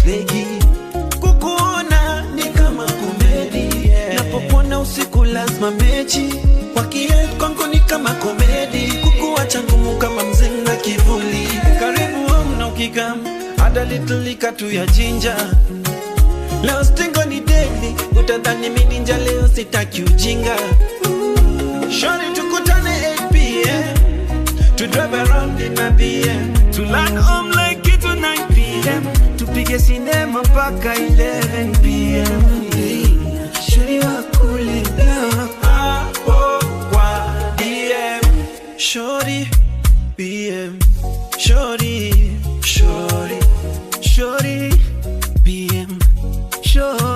slegi. Kukuona ni kama komedi, yeah. Napopona usiku lazima mechi. Wakiet kwangu ni kama komedi. Kukuacha ngumu kama mzinga kivuli. Karibu home na ukikam, add a little liquor to your ginger. Leo stingo ni daily, utadhani mimi ninja leo sitaki ujinga. Shorty tukutane 8 p.m. To drive around in my BM. To land home like it to 9 p.m. Tupige sinema mpaka 11 p.m. Shorty wa kule hapo kwa DM. Shorty BM. Shorty, shorty, shorty BM. Shorty.